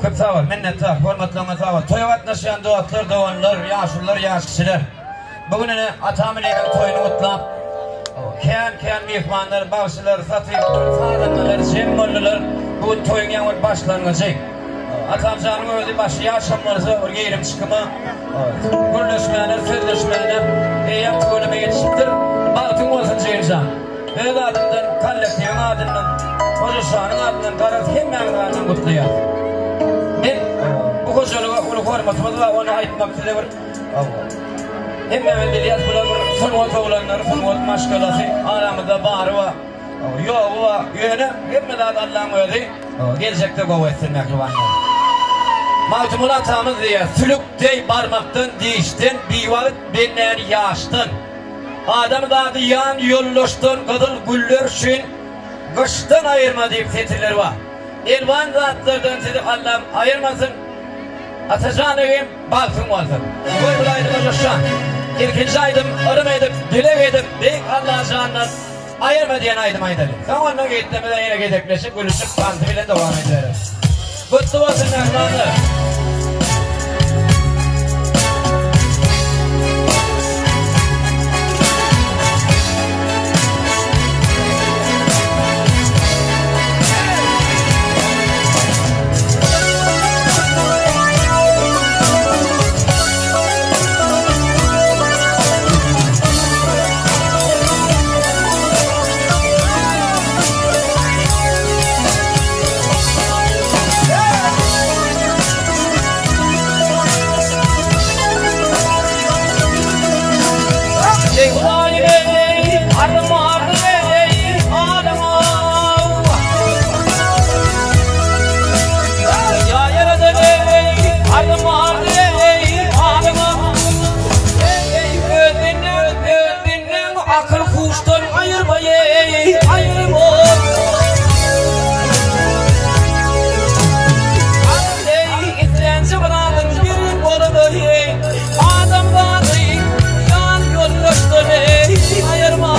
Köp sag bol, minnetdar, hormatlaryňa sag bol. Toýa gatnaşýan dostlar, doganlar, ýaşulular, ýaş kişiler. Bu gün ine atam enemiň toýuny gutlap, kän-kän myhmanlar, bagşylar, satyplar, sazandalar jem boldular. Bu gün toýuň ýaňy bir başlangyjy. Atamjanyň özi başy ýaşam bolsa bir girim-çykyma, gürleşmäne, sözleşmäne eýýäm tüweleme ýetişipdir. Bagtyň bolsun jigimjan! Öz adymdan, kollektiwiň adyndan, Hoja şanyň adyndan, garaz hemmämiziň adyndan gutlaýas. Men bu hojalyga uly hormatymyz bar, ony aýtmak size bir hemmämiz bilýäs, bular bir sungat oglanlary, sungat maşgalasy, aramyzda bary bar, ýogy bar, ýöne hemme zat Allaň özi, geljekde gowy etsin mähribanlar. Magtymguly atamyz diýýär, Sülük deý barmakdan, dişden, biwagt bendäni ýaşdan. Adam zady ýan ýoldaşdan gyzyl güller üçin gyşdan aýyrma diýip setirler bar. Elwan zatlardan sizi Allam aýyrmasyn. Atajan egem bagtyň bolsun. Goý bul aýdyma joşan. Ilkinji aýdym yrym edip, dileg edip Beýik Allajandan aýyrma diýen aýdym aýdaly. Soň onda gitdimize ýene gezekleşip gülüşip tansy bilen dowam edibereris. Gutly bolsun mähribanlar. Akyl-huşdan aýyrma eý, aýyrma. Eý, islenje bir adam bir bolmaly eý, Adam zady ýan ýoldaşdan eý, aýyrma.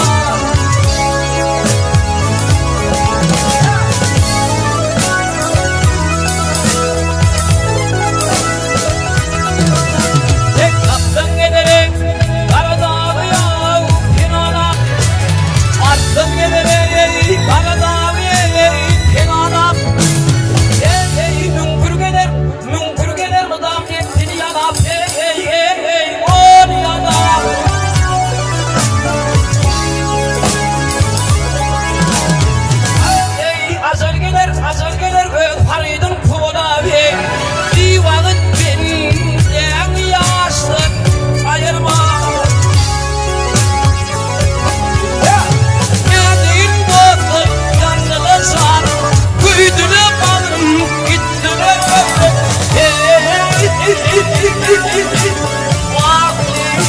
Dek gapdan gelerek gara dagy ýaw penana Artdan gelerek gara dagy penana Ey müňkür geler, müňkür geler mydam nebsini ýalap Ey ey ey ey ony ýalap Ey ajal geler, ajal geler öz harydyň kowalap ey Biwagt bendäň ýaşdan aýyrma. Nädeýin dostlar, ýandylar janym, Köýdüler bagrym, gitdiler ömrüm. Eý, wah eý.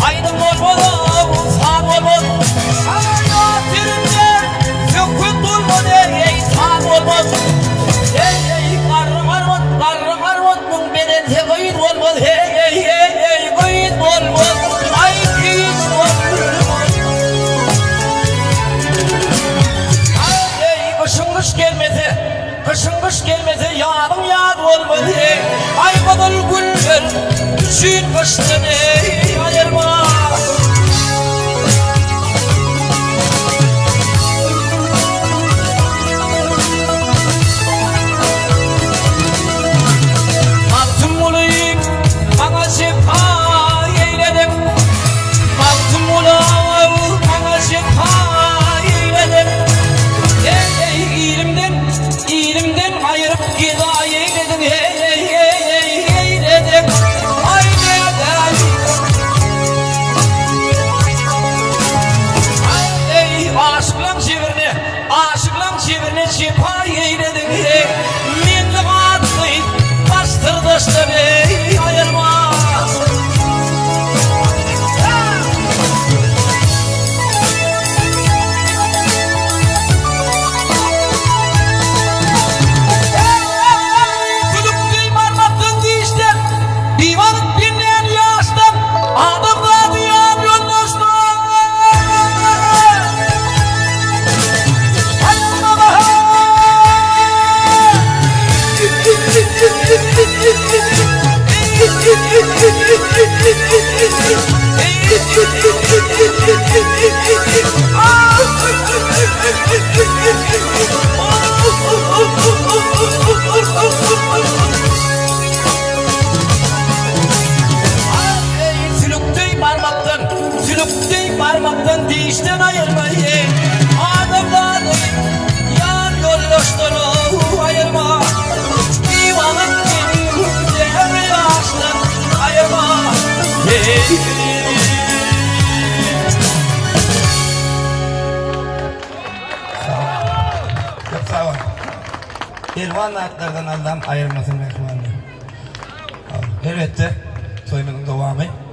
Aýdym bolmaz, saz bolmaz. Ýa söhbet bolmaz, eý, saz bolmaz. Eý, eý, garry arwat, garry arwat, muň bedense gyz bolmaz, heý, eý, eý, eý, gyz bolmaz, aý, gyz bolmaz. Eý, gyşyň gyş gelmese, gyşyň gyş gelmese, ýazyň ýaz bolmaz, heý, aý, gyzyl güller üçin gyşdan, eý, aýyrma. Magtymguly, maňa jepa eýlediň, Magtymguly, maňa jepa eýlediň. Eý, ilimden, ilimden aýryp gedaý eýlediň, eý, eý, eý, eýlediň. Aý, nädäý. Işden aýyrma Adamzady ýan ýoldaşdan aýyrma Diwana Demri ýaşdan aýyrma Köp sag bol. Elwan zatlardan Allam aýyrmasyn mähribanlar. Elbetde toýumyzyň dowamy.